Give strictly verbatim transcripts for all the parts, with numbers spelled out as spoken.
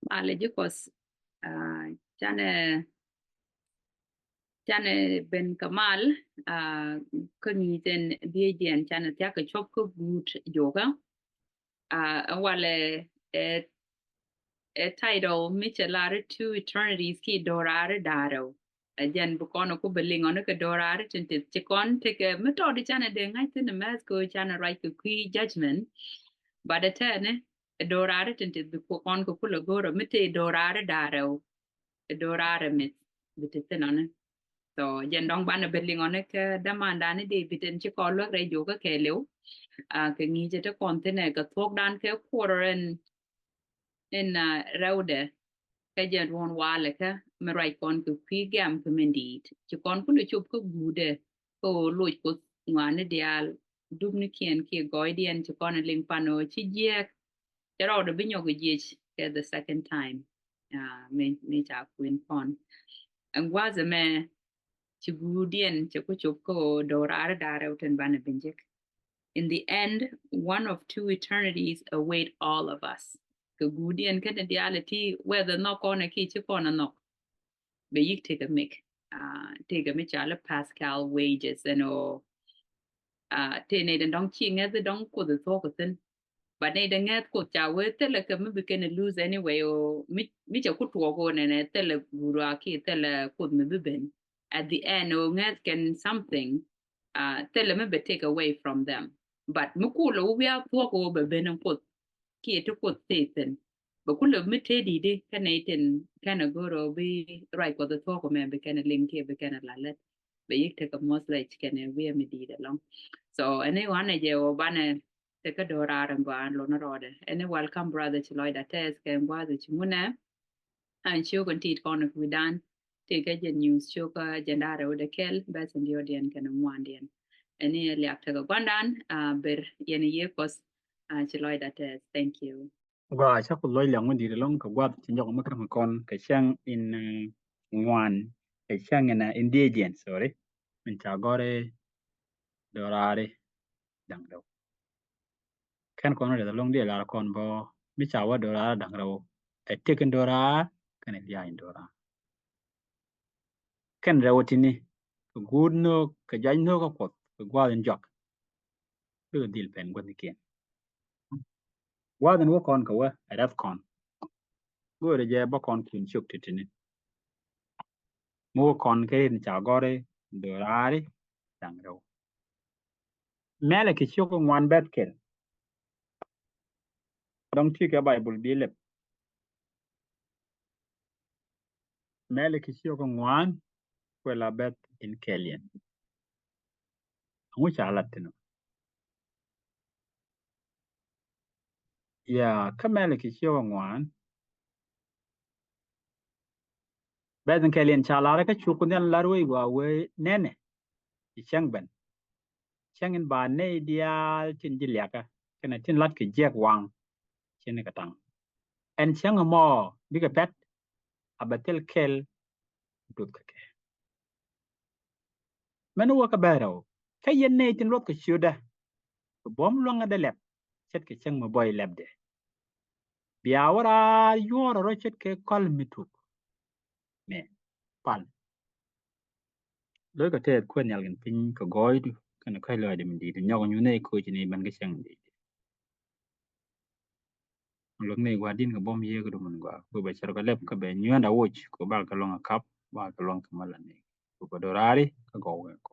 Malɛ ji̱ Kuɔth, ah, canɛ, canɛ ben kɛ mal, ah, kä ŋi̱i̱c ɛn dhiecdiɛn canɛ thia̱k kɛ cuɔp kä guut juɔkä. Ah, ɛ walɛ, ɛ, ɛ title mi cɛ lar i̱ Two Eternities kiɛ do̱raari da̱ŋ rɛw. Ɛ jɛn bi kɔn ku bɛ liŋ ɔni kɛ do̱raari tin tith ci kɔn tekɛ mi tɔt i̱ canɛ dee ŋa̱c thin i̱ mɛth kɛ ɣöö canɛ ruac kɛ kui̱ judgment. But ɛ tɛɛni ɛ do̱raari tin tith bi kɔn kɛ kulɛ go̱rä mi tëë do̱raari da̱ŋ rɛw. Ɛ do̱raari mith bi tith thin ɔni. So jɛn dɔ̱ŋ banɛ bɛ liŋ ɔni kɛ dämandani David ɛn ci kɔn luäk rɛy juɔkä kɛɛliw. Ah, kɛ ŋi̱i̱cɛ ti kɔn thinɛ kɛ thuɔ̱kdan kɛ kuɔr ɛn in, ah, rɛwdɛ. Kä jɛn ruɔ̱n walɛ kä mi ruac kɔn kɛ kui̱ gɛ̈m kɛ min di̱i̱t ci kɔn kulɛ cop kä guutdɛ. Kä ɣöö loc Kuɔth ŋɔaani diaal, dupnikiɛn kiɛ gɔɔydiɛn ci kɔn ɛ liŋ pan ɣöö ci jiääk. Cɛ rɔɔdɛ bi nyɔk jiec kɛ the second time. Ah, mi, mi ca kuɛn kɔn. Ɛn gua̱a̱th ɛmɛ ci guutdiɛn cɛ ku cop kä ɣöö do̱raari da̱ŋ rɛw tin banɛ bi jek. In the end, one of two eternities await all of us. Kɛ guutdiɛn kɛnɛ diaal ɛ ti whether nhɔk kɔn ɛ kiɛ ci kɔn ɛ nhɔk, bɛ yi̱k tekɛ mik. Ah, tekɛ mi cɔal i̱ Pascal wages ɛn ɣöö, ah, tëë nɛy tin dɔ̱ŋ ci ŋäth i̱ dɔ̱ŋ Kuoth i̱ thuɔ̱k i̱ thi̱n. But nɛy tin ŋäth Kuoth ca wee thilɛ kɛ mi bi kɛn i̱ lose anyway ɣöö mi, mi cɛ ku tuɔɔk ɣöö nɛnɛ thilɛ guut ɣɔaa kiɛ thilɛ Kuoth mi bi ben. At the end ɣöö ŋäth kɛn something, ah, thilɛ mi bɛ take away from them. But mi kulɛ wä wiaa thuɔ̱k ɣöö bɛ ben in Kuoth kiɛ ti Kuoth tëë thi̱n. Bɛ kulɛ mi tëë di̱t i̱ kɛn nɛy tin kɛn ɛ go̱r ɣöö bi ruac Kuɔth i̱ thuɔ̱k ɣöö mɛ bi kɛn ɛ liŋ kiɛ bi kɛn ɛ la lät. Bɛ yi̱k tekɛ muɔth lɛc kɛn ɛ wiaa mi di̱i̱t ɛlɔ̱ŋ. So ɛn i̱ wanɛ jɛ ɣöö banɛ tekɛ do̱raari in gɔaa in lot ni rɔɔdɛ. Ɛn i̱ welcome brother ci lɔcdä tɛth kɛ in gua̱a̱th i̱ ci ŋunɛ. Ɛn ciök in tit kɔn i̱ kui̱dan. Tëë kɛ jɛn news cio̱kä jiɛn da̱ŋ rɛw wi̱cdɛ kɛl, bɛ̈th in diɔ̱ɔ̱kdiɛn kɛnɛ ŋuandiɛn. Ɛn i̱ ɛ liak tekɛ gua̱ndan, ah, ber yɛn i̱ yiëë Kuɔth, ah, ci lɔcdä tɛth. Thank you. Gɔaa, cä Kuoth lɔc liak mi di̱i̱t ɛlɔ̱ŋ kɛ gua̱th ci nyɔk mi kä mi kɔn kɛ cäŋ in, eh, ŋuan, kɛ cäŋ in, eh, in dhiecdiɛn, sorry. Min ca gɔ̱r i̱ do̱raari da̱ŋ rɛw. Kɛn kɔn rɛth ɛlɔ̱ŋ diɛ lar kɔn bä mi ca wä do̱raari da̱ŋ rɛw. Ɛ tëk in do̱raar kɛnɛ dhia̱a̱c in do̱raar. Kɛn rɛw tini kɛ guut nhök, kɛ juac nhök kä Kuɔth, kɛ gua̱a̱th in jɔak. Bikɛ dhil pɛn gua̱thnikiɛn. Gua̱a̱th in wä kɔn kɛ wä ɛ rɛth kɔn. Go̱o̱rɛ jɛ bä kɔn kun ciök titini. Mi wä kɔn kɛ rin ca gɔ̱ri do̱raari da̱ŋ rɛw. Mɛlɛ kɛ ciök ŋuan bɛ̈th kɛl. Dɔ̱ŋ ti kɛ Baibul bi lɛp. Mɛlɛ kɛ ciök ŋuan kuɛ la bɛ̈th in kɛl yɛn. Ɛŋu ca lat thin ɔ? Ya, kä Mɛlɛ kɛ ciök ŋuan. Bɛ̈th in kɛl yɛn ca lar kä cuk ku nhial lar wec wa wee nɛnɛ. Ci cäŋ ben. Cäŋ in ba nɛy diaal tin ji̱ liakä kɛnɛ tin lat kɛ jiɛk waŋ. Cin kɛ taŋ. Ɛn cäŋ ɛmɔ bikɛ pɛ̈t a bɛ thil kɛl duth kɛ kɛ. Mɛn wä kä bɛ̈ɛ̈r rɛw kä yɛn nɛy tin luɔth kɛ ciötdä. Kɛ buɔ̱m luäŋädɛ lɛp ce̱tkɛ cäŋ mi bɔy lɛpdɛ. Bia wä raar yuɔ̱ɔ̱r rɔ ce̱tkɛ kɔl mi tuk. Mɛ pal. Lo̱ckɛ tɛth Kuäär nhial kɛn piny kɛ gɔɔydu kɛnɛ kɔ̱a̱c lɔaacdu mi di̱i̱t nyɔk nyuth nɛy koci nɛy ben kä cäŋ mi di̱i̱t. Luäk nɛy gua̱a̱r di̱n kɛ buɔ̱m yiëëkädu min gɔaa kɛ bɛ cär kɛ lɛp kä bɛ nyuɛ̈nda woc kɛ bakɛ luäŋ kɛ kap bakɛ luäŋ kɛ mal la nɛy kɛ do̱raari kä gɔw kɛ kɔ.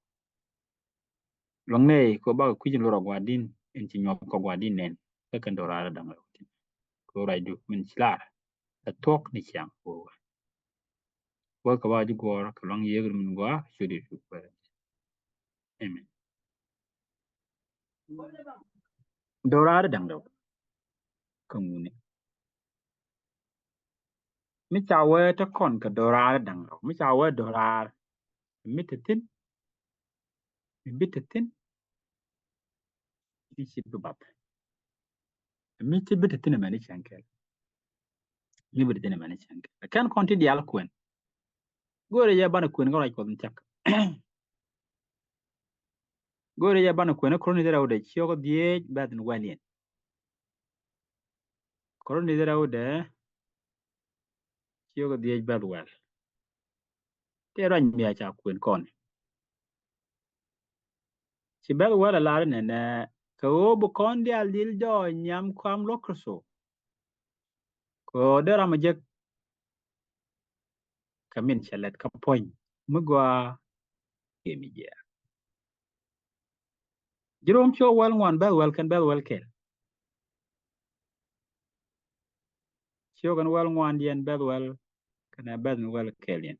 Luäŋ nɛy kɛ bakɛ kui̱c in lurɔ gua̱a̱r di̱n in ci nyuɔth kɔ gua̱a̱r di̱n nɛn kä kɛn do̱raari da̱ŋ rɛw tin kɛ ruacdu min ci lar. Ɛ thuɔ̱k ni ciaŋ kɛ wä wä kɛ ba ji̱ guɔ̱ɔ̱r kɛ luaŋ Yecu min gɔaa cu di cu kuɛrɛ. Amen. Do̱raar da̱ŋ rɛw kä ŋuni. Mi ca wee te kɔn kɛ do̱raar da̱ŋ rɛw mi ca wee do̱raar mi te thi̱n. Mi bi te thi̱n. Mi ci bi bath. Mi ci bi te thi̱n mɛn i̱ cɛn kɛl. Mi bi te thi̱n mɛn i̱ cɛn kɛl kɛn kɔn ti diaal kuɛn. Go̱o̱rɛ yɛ banɛ kuɛn kä ruac Kuɔth in cak. Go̱o̱rɛ yɛ banɛ kuɛn kä Korinth rɛwdɛ ciök dhieec bɛth in wɛl yɛn. Korinth rɛwdɛ Ciökä dhiec Bethwel. Tëë ruac mi a ca kuën kɔn. Ci Bethwel a lar nɛnɛ, kɛ ɣöö bi kɔn diaal dhil jɔɔc nhiam kɔam luɔk Kritho. Kɛ ɣöö dee ram a jek kɛ min cɛ lɛt kä puɔ̱ny mi gɔaa kɛ mi jiɛɛr. Ji̱ Rom ciök wäl ŋuan, Bethwel kɛnɛ Bethwel kɛl. Ciök ɛn wäl ŋuandiɛn, Bethwel kɛnɛ Bethwel kɛl yɛn.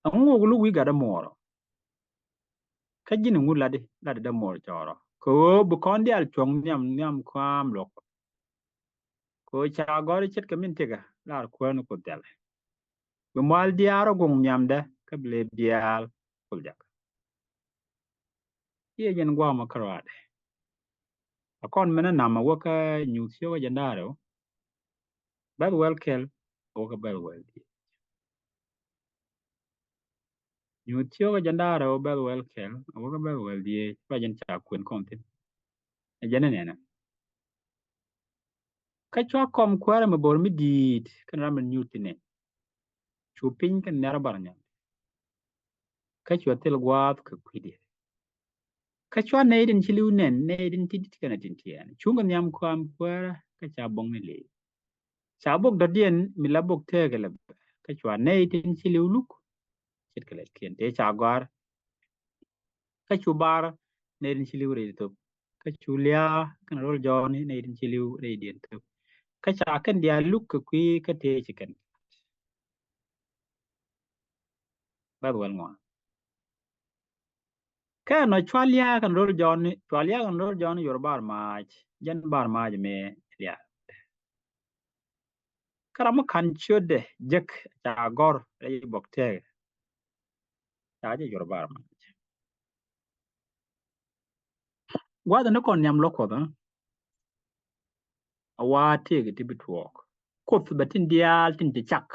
Ɛŋu wä luk wi̱i̱ gat dämuɔɔrɔ? Kä ji̱n ɛŋu latdi, latdi dämuɔɔr cɔɔrɔ? Kɛ ɣöö bi kɔn diaal cuɔ̱ŋ nhiam, nhiam kɔam luɔk. Kɛ ɣöö ca gɔ̱r ce̱tkɛ min tëkä, lar Kuäär ni Kuoth dhɛl. Bi mual diaal rɔ guŋ nhiamdɛ, kä bi lëë biaal Kuoth jak. I̱ ɛ jɛn gua̱a̱mɔ kärɔaadɛ. A kɔn min ɛ nam a wä kä Nyuuth ciök a jɛn da̱ŋ rɛw, Bethwel kɛl a wä kä Bethwel dhiec. Nyuuth ciök a jɛn da̱ŋ rɛw, Bethwel kɛl a wä kä Bethwel dhiec, cua jɛn ca kuën kɔn thi̱n. Ɛ jɛn ɛ nɛnɛ. Kä cua kɔm kuäärä mi bo̱r mi di̱i̱t kɛnɛ ram mi nyuur thi̱n nɛn. Cu piny kɛnɛ nhiar bar nhial. Kä cua thil gua̱a̱th kɛ kui̱diɛn. Kä cua nɛy tin ci li̱w nɛn, nɛy tin ti di̱t kɛnɛ tin tiɛɛn. Cuŋ kɛ nhiam kɔam kuäärä kä ca buɔ̱ŋni li̱i̱. Ca bok dɔ̱diɛn mi la bok tëëkɛ lɛ bɛ. Kä cua nɛy tin ci li̱w luk ce̱tkɛ lɛtkiɛn tëë ca gɔ̱a̱r. Kä cu bar nɛy tin ci li̱w rɛy thop. Kä cu lia̱a̱ kɛnɛ ro̱l Jɔ̱ɔ̱n i̱ nɛy tin ci li̱w rɛydiɛn thop. Kä ca kɛn diaal luk kɛ kui̱ kä tëë ci kɛn. Bethwel ŋuan. Kɛ nɔ cua lia̱a̱ kɛnɛ ro̱l Jɔ̱ɔ̱n, cua lia̱a̱ kɛnɛ ro̱l Jɔ̱ɔ̱n yuɔr bar mac, jɛn bar mac mëë lia̱a̱. Kä ram mi ka̱n ciötdɛ jek ca gɔ̱r rɛy bok tëëkɛ. Ca jɛ yuɔr bar mac. Gua̱a̱th ni kɔn nhiam luɔk Kuɔth, ɛ? A wa tëëkɛ ti bi tuɔɔk. Kuoth bɛ tin diaal tin ti cak.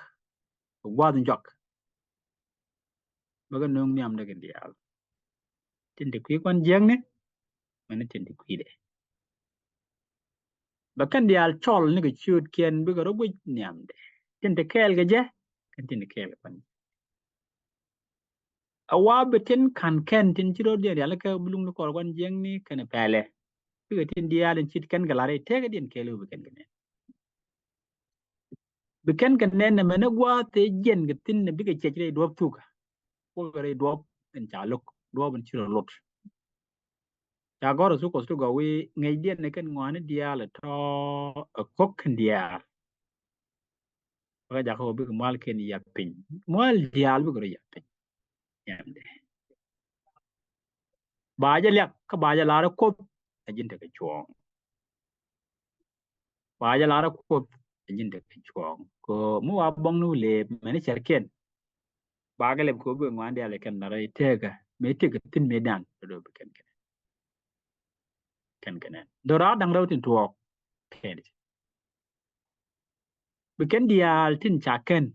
Gua̱a̱th in juak. Bä kɛ nööŋ nhiamdɛ kɛn diaal. Tin ti kui̱ kɔn jiäkni, mɛni tin ti kui̱dɛ. Bɛ kɛn diaal cɔl ni kɛ ciötkiɛn bikɛ rɔ guic nhiamdɛ. Tin ti kɛɛl kɛ jɛ, kɛn tin ti kɛɛl kɛ kɔn. A wa bi tin ka̱n kɛn tin ci rɔ diɛn rial kɛ bi luŋni kɔr kɔn jiäkni kɛnɛ pɛlɛ. Bikɛ tin diaal in cit kɛn kɛ lar i̱ tëëkɛ diɛn kɛɛl bi kɛn kɛ nɛn. Bi kɛn kɛ nɛn nɛ mɛn ɛ gua̱a̱th ëë jiɛn kɛ thi̱n nɛ bikɛ ciɛc rɛy duɔ̱ɔ̱p thukä. Wä kɛ rɛy duɔ̱ɔ̱p in ca lo̱k, duɔ̱ɔ̱p in ci rɔ lot. Ca gɔ̱r ɛ thuk Kuɔth ti gɔw i̱ ŋäcdiɛn ɛ kɛn ŋɔaani diaal ɛ tɔ̱ ɛ ko̱k kɛn diaal. Bä kɛ jakä wä bikɛ mual kɛn yap piny. Mual diaal bikɛ rɔ yap piny. Nhiamdɛ. Ba jɛ liak kä ba jɛ lar ɛ Kuoth ɛ ji̱n tekɛ cuɔ̱ɔ̱ŋ. Ba jɛ lar ɛ Kuoth ɛ ji̱n tekɛ cuɔ̱ɔ̱ŋ. Kɛ mi wa buɔ̱ŋni wä lëëp mɛni cɛrkiɛn. Ba kɛ lɛp kɛ wä bikɛ ŋɔaani diaal ɛ kɛn lar ɛ tëëkä mëë tëëkä thi̱n mëë dan do̱do̱ bi kɛn kɛn. Kɛn kɛn ɛn do̱raar da̱ŋ rɛw tin tuɔɔk kɛn. Bi kɛn diaal tin ca kɛn.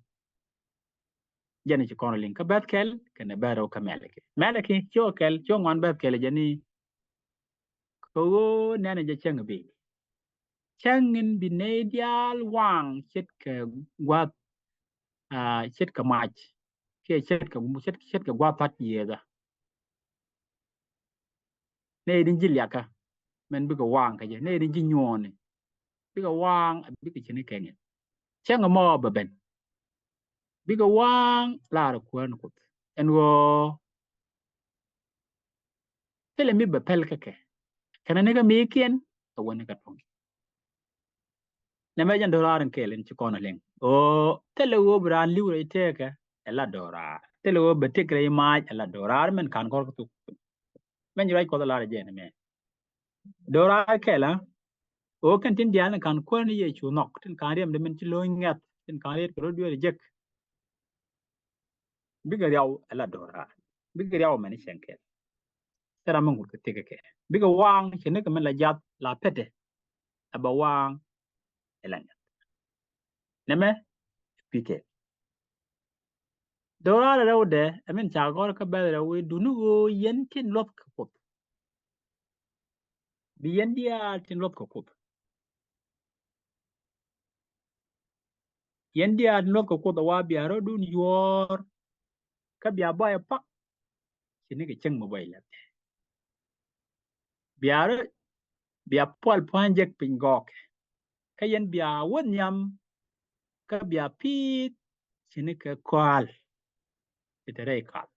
Jɛn ci kɔn liŋ kä bɛth kɛl kɛnɛ bɛth rɛw kä Mɛlɛki. Mɛlɛki ciö kɛl ciö ŋuan bɛth kɛl jɛn i̱ kɛ ɣöö nɛnɛ jɛ cäŋ bi. Cäŋ in bi nɛy diaal waŋ ce̱tkɛ gua̱th, ah, ce̱tkɛ mac. Kiɛ ce̱tkɛ, ce̱t, ce̱tkɛ gua̱th pa̱t yiëëthä. Nɛy din ji̱ liakä mɛn bikɛ waŋ kä jɛ, nɛy din ji̱ nyuɔɔni bikɛ waŋ, bikɛ cini kɛŋɛ. Cäŋ ɛmɔ bɛ ben bikɛ waŋ lar Kuäär ni Kuoth ɛn ɣöö thilɛ mi bɛ pɛl kä kɛ. Kɛnɛ ni kä mi̱i̱kiɛn ɛ wä ni kä tuɔ̱ŋ. Nɛmɛ jɛn do̱raar in kɛɛl in ci kɔn a liŋ. Ɣöö thilɛ ɣöö bi raan li̱w rɛy tëëkɛ ɛ la do̱raar. Thilɛ ɣöö bɛ tëk rɛy mac ɛ la do̱raar mɛn ka̱n kɔr kä thuk. Mɛn ci ruac Kuɔth a lar ɛ jɛn ɛmɛ. Do̱raar kɛl a ɣöö kɛn tin diaal ni ka̱n Kuäär ni Yecu nhɔk, tin ka̱n riɛmdɛ min ci lo̱ny ŋɛ̈th, tin ka̱n riet kɛ rɔ dueer jek. Bikɛ riaw ɛ la do̱raar. Bikɛ riaw mɛn i̱ cɛŋ kɛl. Thil ram mi ŋut kɛ thikɛ kɛ bikɛ waŋ cɛ ni kɛ min la jath la petɛ. Ɛ bɛ waŋ ɛ la ŋɛ̈th. Nɛmɛ ɛ kui̱ kɛl. Do̱raar rɛwdɛ ɛ min ca gɔ̱r kä bɛth rɛw i̱ duni ɣöö yɛn tin luɔth kɛ Kuoth. Bi yɛn diaal tin luɔth kɛ Kuoth. Yɛn diaal luɔth kɛ Kuoth a wa bia rɔdun yuɔr. Kä bia bɔy a pak. Ci ni kɛ cieŋ mi bɔy lɛth. Bia rɔ, bia pual pua̱ny jek piny gɔɔk. Kä yɛn bia wä nhiam. Kä bia pi̱i̱th ci ni kɛ kɔal. Ci te rɛy kal.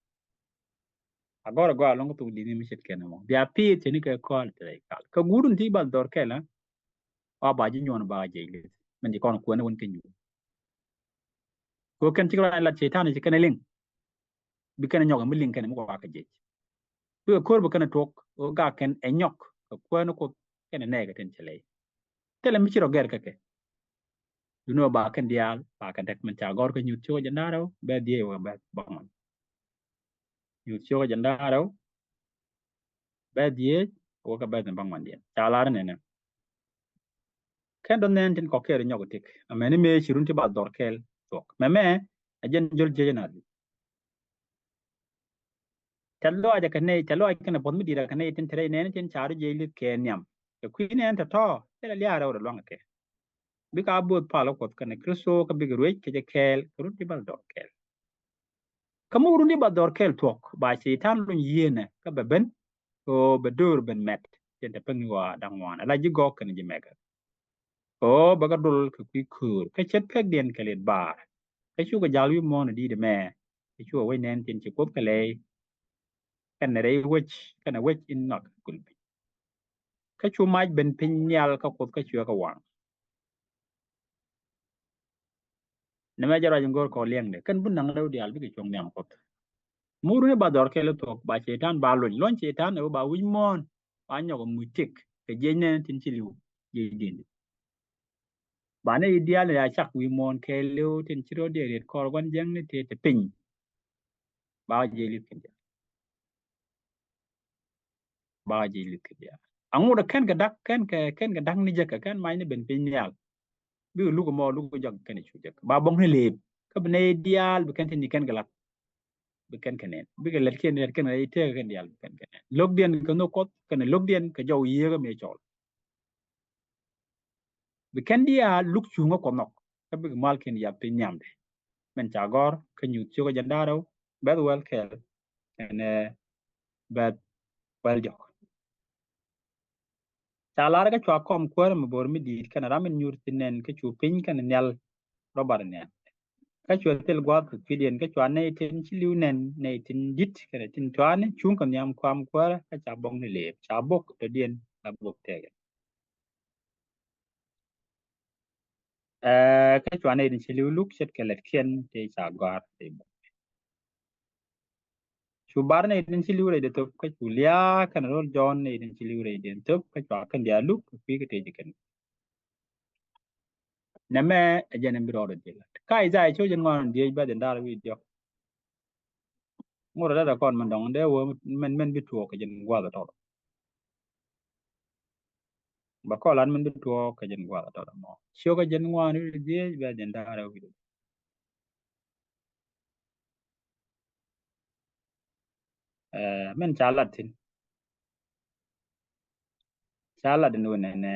A gɔr a gɔr a lɔŋ kä thuk di̱t ni mi ce̱tkɛn ɛmɔ. Bia pi̱i̱th ci ni kɛ kɔal te rɛy kal. Kä guudun ti ba dhɔr kɛl a. Wa ba ji̱ nyuɔn ba jiɛc li̱th. Min ci kɔn kuɛn wän kä nyuur. Kɛ kɛn cik rɔ lat Cɛytan ci kɛn ɛ liŋ. Bi kɛn ɛ nyɔk ɛ mi liŋ kɛn ɛ mi kɔak kɛ jiɛc. Bi kɛ ko̱r bi kɛn ɛ tuɔk ɛ gak kɛn ɛ nyɔk kɛ kuɛn Kuoth kɛn ɛ nɛɛkɛ tin cɛ lɛy. Thilɛ mi ci rɔ gɛr kä kɛ. Duŋni ɣöö ba kɛn diaal ba kɛn däk min ca gɔr kä Nyuuth cio̱k a jɛn da̱ŋ rɛw bɛth dhieec wä kɛ bɛth bäŋuan. Nyuuth cio̱k a jɛn da̱ŋ rɛw bɛth dhieec wä kɛ bɛth bäŋuandiɛn ca lar nɛnɛ. Kɛn dɔ̱ŋ nɛn tin kɔk kɛɛr nyɔk tik. Amäni mëë ci run ti ba dhɔr kɛɛl thuɔk. Mɛmɛ a jɛn jol jiec na. Tɛ̈th lɔaac a kɛ nɛy, tɛ̈th lɔaac kɛnɛ puɔ̱th mi di̱i̱t a kɛ nɛy tin te rɛy nɛɛni tin ca rɔ jiɛc li̱th kɛ nhiam. Kɛ kui̱ nɛɛni tɔ̱tɔ̱ thilɛ lia̱a̱ rɛw rɛ lua̱ŋ kɛ. Bikɛ a bo̱o̱th pal Kuɔth kɛnɛ Kritho kä bikɛ ruec kɛ jɛ kɛɛl kɛ run ti ba dhɔr kɛɛl. Kä mi run ti ba dhɔr kɛɛl thuɔk ba Cɛytan luny yieenɛ kä bɛ ben. Ɣöö bɛ döör ben mɛt tin te pek ni ɣɔaa da̱ŋ ŋuan ala ji̱ gɔɔk kɛnɛ ji̱ mɛkɛ. Ɣöö bɛ kɛ dol kɛ kui̱ köör kä ce̱t pekdiɛn kɛ li̱th baar. Kä cukɛ ja̱l wi̱i̱ muɔ̱ɔ̱n di̱i̱t ɛmɛ. Kä cukɛ wec nɛn tin ci Kuoth kɛ lɛy. Kɛnɛ rɛy wec kɛnɛ wec in nhɔk kul piny. Kä cu mac ben piny nhial kä Kuoth kä cuɛ kɛ waŋ. Nɛmɛ jɛ ruac in go̱o̱r kɔk liɛŋdɛ kɛn bi naŋ rɛw diaal bikɛ cuɔ̱ŋ nhiam Kuoth. Mi run i̱ ba dhɔr kɛɛl thuɔk ba Cɛytan ba luny luɔny Cɛytan ɛ ba wi̱c muɔ̱ɔ̱n. Ba nyɔk ɛ muc tik kɛ jiɛc nɛn tin ci li̱w jiɛc di̱n. Ba nɛy diaal ni ya cak wi̱i̱ muɔ̱ɔ̱n kɛɛliw tin ci rɔ diɛ riet kɔr gua̱n jiäkni tëë te piny. Ba jiɛc li̱th kɛ diaal. Ba jiɛc li̱th kɛ diaal. Aŋut ɛ kɛn kɛ da̱k kɛn kɛ kɛn kɛ da̱k ni jek kɛ kɛn mac ni ben piny nhial. Bikɛ luk ɛmɔ luk jɔk kɛn cu jek ba bɔŋ ni lëëp. Kä bi nɛy diaal bi kɛn tin ni kɛn kɛ la̱t. Bi kɛn kɛ nɛn bikɛ lɛt kiɛn lɛt kɛn kɛ i̱ tëëk kɛn diaal bi kɛn kɛ nɛn lo̱kdiɛn kɛ nhök Kuɔth kɛnɛ lo̱kdiɛn kɛ jɔw yiëëkä mëë cɔl. Bi kɛn diaal luk cuŋä Kuɔth nhɔk kä bikɛ mal kiɛn yap piny nhiamdɛ. Min ca gɔ̱r kä Nyuuth cio̱k a jɛn da̱ŋ rɛw bɛth wäl kɛl kɛnɛ bɛth wäl jɔk. Ca lar kä cua kɔm kuäärä mi bo̱r mi di̱i̱t kɛnɛ ram in nyuur thi̱n nɛn kä cu piny kɛnɛ nhial rɔ bar nhial. Kä cua thil gua̱a̱th kɛ kui̱diɛn kä cua nɛy tin ci li̱w nɛn nɛy tin di̱t kɛnɛ tin cuani cuŋ kɛ nhiam kuam kuäärä kä ca bok ni lëëp ca bok dɔ̱diɛn la bok tɛkɛ. Ɛɛ kä cua nɛy tin ci li̱w luk ce̱tkɛ lɛtkiɛn tëë ca gɔ̱a̱r tëë bok. Cu bar nɛy tin ci li̱w rɛy dee thöp kä cu lia̱a̱ kɛn ro̱l Jɔ̱ɔ̱n nɛy tin ci li̱w rɛy dee thöp kä cua kɛn diaal luk kɛ kui̱ kä tëë ci kɛn. Nɛmɛ ɛ jɛn in bi rɔɔdɛ dhil lat kä Ithaya cio̱k jɛn ŋuan dhiec bɛth in da̱r wi̱i̱ diɔ̱k. Ŋot rɛ dee kɔn min dɔ̱ŋ dee wee min min bi tuɔɔk kɛ jɛn gua̱th ɛ tɔt. Ba kɔn lat min bi tuɔɔk kɛ jɛn gua̱th ɛ tɔt ɛmɔ cio̱k ɛ jɛn ŋuan wi̱i̱ dhiec bɛth in da̱r wi̱i̱. Ɛɛ min ca lat thi̱n. Ca lat ni wä nɛnɛ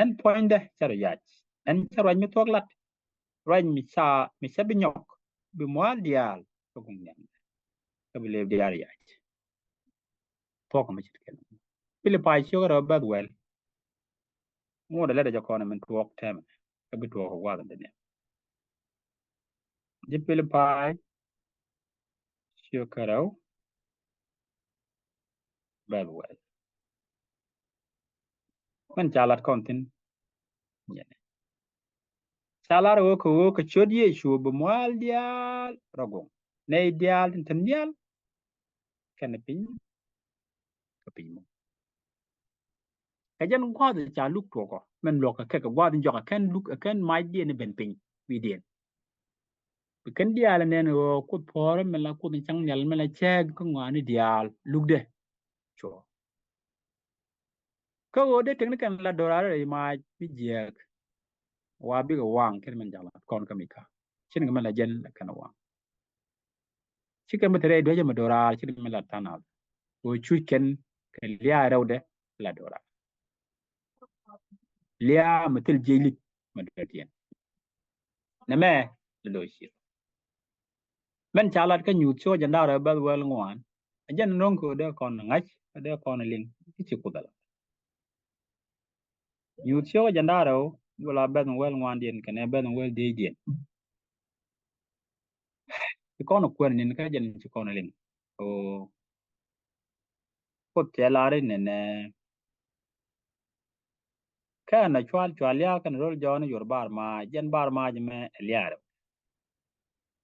ɛn puɔ̱nydɛ cɛ rɔ yac ɛn cɛ ruac mi thuɔ̱k lat. Ruac mi ca mi cɛ bi nyɔk bi mua̱a̱l diaal kä guŋ nhiam kä bi lëëp diaal yac. Thuɔ̱k mi ce̱tkɛn Pilipai cio̱k rɛw bɛth wäl. Ŋot ɛ lɛt ɛ jɛ kɔn min tuɔɔk tɛmɛ kä bi tuɔɔk kɛ gua̱th in dee nhiam. Ji̱ Pilipai cio̱k rɛw bɛth wäl. Min ca lat kɔn thi̱n. Ca lar ɣöö kɛ ɣöö kɛ ciöt Yecu bi mua̱a̱l diaal rɔ guŋ nɛy diaal tin te nhial kɛnɛ piny kä piny mɔ. Kɛ jɛn gua̱a̱th ca luk tuɔɔkɔ min luɔk kɛ kɛ gua̱a̱th in jɔk ɛ kɛn luk ɛ kɛn macdiɛn i̱ ben piny wi̱i̱diɛn. Bi kɛn diaal ɛ nɛn ɣöö Kuoth puɔ̱ɔ̱rä min la Kuoth in cäŋ nhial min la cääk kä ŋɔaani diaal lukdɛ. Cuɔ kä ɣöö dee tekni kɛn la do̱raar rɛy mac mi jiääk. Wa bikɛ waŋ kɛn min jalat kɔn kä mi ka cin kɛ min la jɛn la kɛn waŋ. Cikɛ mi te rɛy duecä mi do̱raar cin kɛ min la tanal. Ɣöö cuc kɛn kɛ lia̱a̱ rɛwdɛ la do̱raar. Lia̱a̱ mi thil jiec lic mi do̱raar tiɛn. Nɛmɛ lɛ do̱ ciɛ. Mɛn ca lat kä Nyuuth cio̱k jiɛn da̱ŋ rɛw bɛ̈th wäl ŋuan. A jɛn ro̱ŋ kɛ dee kɔn ŋa̱c, dee kɔn liŋ, i̱ ci Kuoth a lat. Nyuuth cio̱k jiɛn da̱ŋ rɛw, wala bɛ̈th wäl ŋuandiɛn kɛnɛ bɛ̈th wäl dhiecdiɛn. Ci kɔn kuɛn ni̱n kä jɛn ci kɔn liŋ. Ɣöö Kuoth cɛ lar i̱ nɛnɛ, kä ɛn a cual cual lia̱a̱ kɛnɛ ro̱l jɔɔni yor bar mac, jɛn bar mac mɛ ɛ lia̱a̱ rɛw.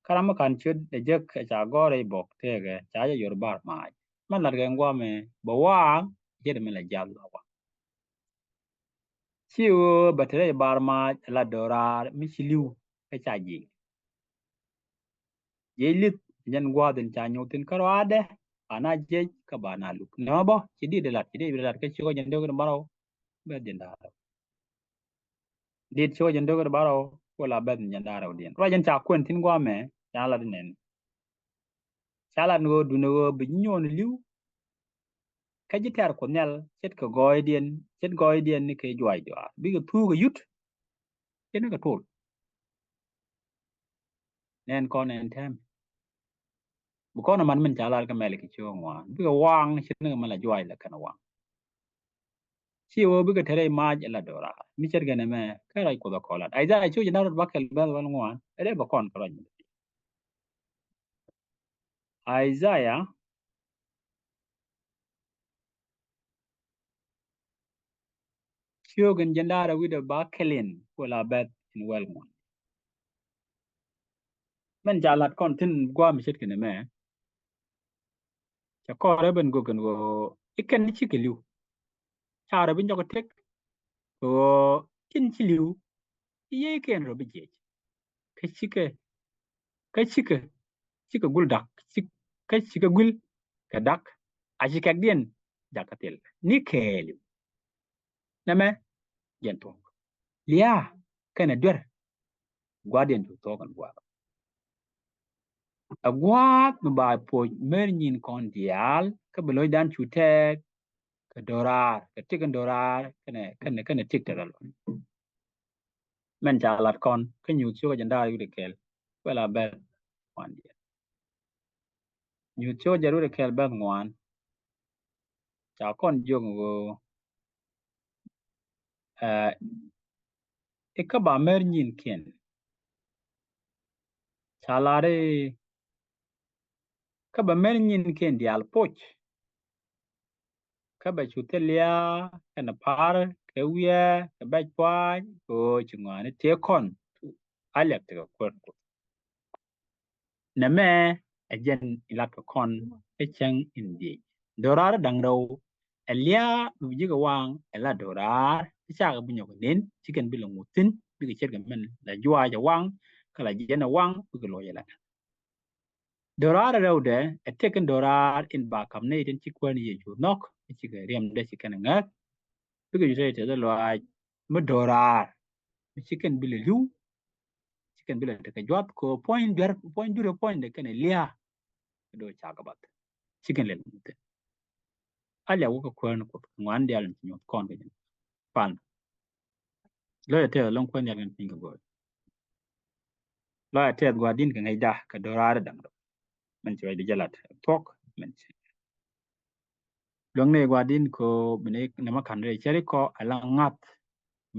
Kä ram mi ka̱n ciöt ɛ jek ɛ ca gɔ̱r i̱ bɔk tëëkɛ ca jɛ yor bar mac. Mɛn lat kɛ ŋuamɛ bɛ waaŋ, ciet mi lɛ jiath lɔ waŋ. Ci ɣöö bɛ te rɛy bar mac ɛ la do̱raar mi ci li̱w kä ca ji̱. Jiɛc li̱th jɛn gua̱a̱th in ca nyuth thi̱n kä ruaadɛ, ba na jiɛc kä ba na luk. Nɛmɛ bä ci dit lat, ci dit lat kä cio̱k jiɛn döök in bärɔw bɛ̈th jiɛn da̱ŋ rɛw. Dit cio̱k jiɛn döök in bärɔw, wala bɛ̈th jiɛn da̱ŋ rɛwdiɛn. Ruac in ca kuɛn thi̱n gua̱a̱mɛ ca lat inɛn. Ca lat ni ɣöö duundɛ ɣöö bi nyuɔ̱n li̱w. Kä ji̱ tɛ̈r Kuoth Nhial ce̱tkɛ gɔɔydiɛn, ce̱t gɔɔydiɛn ni kɛ juaac dɔaar, bikɛ thuukɛ yut, ce̱t ni kɛ tol. Nɛn kɔn ɛn tɛm. Bi kɔn ɛ man min ca lar kä mɛl kɛ cio̱k ŋuan, bikɛ waŋ, ce̱t ni kɛ mɛl a juaac lɛ kɛn waŋ. Ci ɣöö bikɛ te rɛy mac ɛ la do̱raar mi ce̱tkɛ nɛmɛ kä ruac Kuoth ɛ kɔn lat. Isaiah cio̱k jiɛn da̱ŋ rɛw bäkɛl bɛ̈th wäl ŋuan, ɛ dee bɛ kɔn kɛ ruac mi. Isaiah cio̱k in jiɛn da̱ŋ rɛw wi̱cdɛ bäkɛl in, wala bɛ̈th in wäl ŋuan. Mɛn ca lat kɔn thi̱n gua̱a̱mɛ ce̱tkɛ nɛmɛ. Ca kɔrɛ ben gök kɛn ɣöö i̱ kɛn cikɛ li̱w. Ca rɔ bi nyɔk tek ɣöö tin ci li̱w, i̱ yee kɛn rɔ bi jiɛc. Kä cikɛ, kä cikɛ, cikɛ gul dak, cik-, kä cikɛ gul kɛ dak, a ci kɛkdiɛn jakä thil ni kɛɛliw. Nɛmɛ jɛn thuɔ̱k. Lia̱a̱ kɛnɛ duer, gua̱a̱thdiɛn cu thuɔ̱k ɛn gua̱a̱th. Ɛ gua̱a̱th mi ba poc mer nyin kɔn diaal, kä bi lo̱cdan cu tɛɛk kɛ do̱raar, kɛ tik in do̱raar, kɛnɛ, kɛnɛ, kɛnɛ tik tɛth ɛlɔ. Mɛn ca lat kɔn kä Nyuuth cio̱k jiɛn da̱ŋ rɛw wi̱cdɛ kɛl, wala bɛ̈th ŋuan diɛn. Nyuuth cio̱k jiɛn rɛw wi̱cdɛ kɛl bɛ̈th ŋuan. Ca kɔn jiök ɣöö, ɛ, i̱ kä ba mer nyinkiɛn. Ca lar i̱ kä ba mer nyinkiɛn diaal poc. Kä bɛ cu thil lia̱a̱ kɛnɛ pa̱a̱r kɛ wiɛɛ kɛ bɛc pua̱a̱ny kɛ ɣöö ci ŋɔaani tëë kɔn a liak tekɛ kuäär Kuoth. Nɛmɛ ɛ jɛn in lat kɛ kɔn kä cäŋ in dhiec. Do̱raar da̱ŋ rɛw ɛ lia̱a̱ mi bi ji̱ kɛ waŋ ɛ la do̱raar ti cakɛ bi nyɔk nin ci kɛn bi lɛ ŋuth thi̱n bikɛ ce̱tkɛ mɛn la juaac ɛ waŋ kä la jiɛn ɛ waŋ bikɛ lo̱c ɛ lat. Do̱raar rɛwdɛ ɛ tëk in do̱raar in ba ka̱m nɛy tin ci Kuäär ni Yecu nhɔk, mi cikɛ riɛmdɛ ci kɛn ŋäk. Bikɛ cu tɛy tɛth lɔaac mi do̱raar mi ci kɛn bi lɛ li̱w, ci kɛn bi lɛ tekɛ juath kɛ puɔ̱ny duer, puɔ̱ny duer, puɔ̱nydɛ kɛnɛ lia̱a̱. Kɛ do̱ cakɛ bath ci kɛn lɛ li̱w thi̱n. A liak wä kɛ Kuäär ni Kuoth kɛ ŋɔaani diaal in ci nyuɔth kɔn kɛ jɛn. Pan. Lɔcɛ tɛth ɛlɔ̱ŋ Kuäär Nhial kɛn piny kɛ go̱o̱r. Lɔcɛ tɛth Gua̱a̱r di̱n kɛ ŋäcda kɛ do̱raar da̱ŋ rɛw. Mɛn ci ruacdɛ jɛ lat thuɔ̱k mɛn ci. Luäŋni Gua̱a̱r di̱n kɛ ɣöö bi nɛy nɛmɛ ka̱n rɛy cäri kɔ ala ŋa̱th.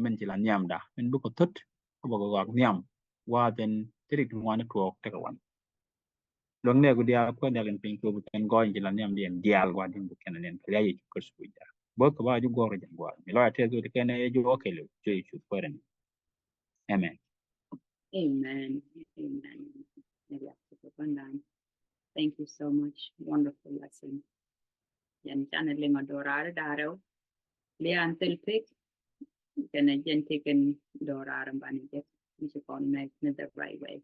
Mɛn ci la nhiamda mɛn bikɛ thöt kä bɛ kɛ ɣɔak nhiam. Gua̱a̱th ɛn ti rik ti ŋuani tuɔɔk tekɛ wan. Luäŋ nɛɛku diaal Kuäär Nhial kɛn piny kɛ ɣöö bi kɛn gɔɔy in ci la nhiamdiɛn diaal Gua̱a̱r di̱n bi kɛn ɛ nɛn kɛ lia̱a̱ Yecu Kritho wi̱cda. Bo̱th kɛ ba ji̱ guɔ̱ɔ̱r kɛ jɛn Gua̱a̱r. Mi lɔc a tɛth ɣöö ti kɛn ɛ ji̱ wä kɛɛliw cuɛ Yecu Kuäär ɛn. Amen. Amen. Amen. Thank you so much. Wonderful lesson. Yɛn canɛ liŋ ɔ do̱raar da̱ŋ rɛw. Lia̱a̱ in thil pek. Kɛnɛ jɛn tëkɛn do̱raar in banɛ jek. Mi ci kɔn mɛk ni the right way.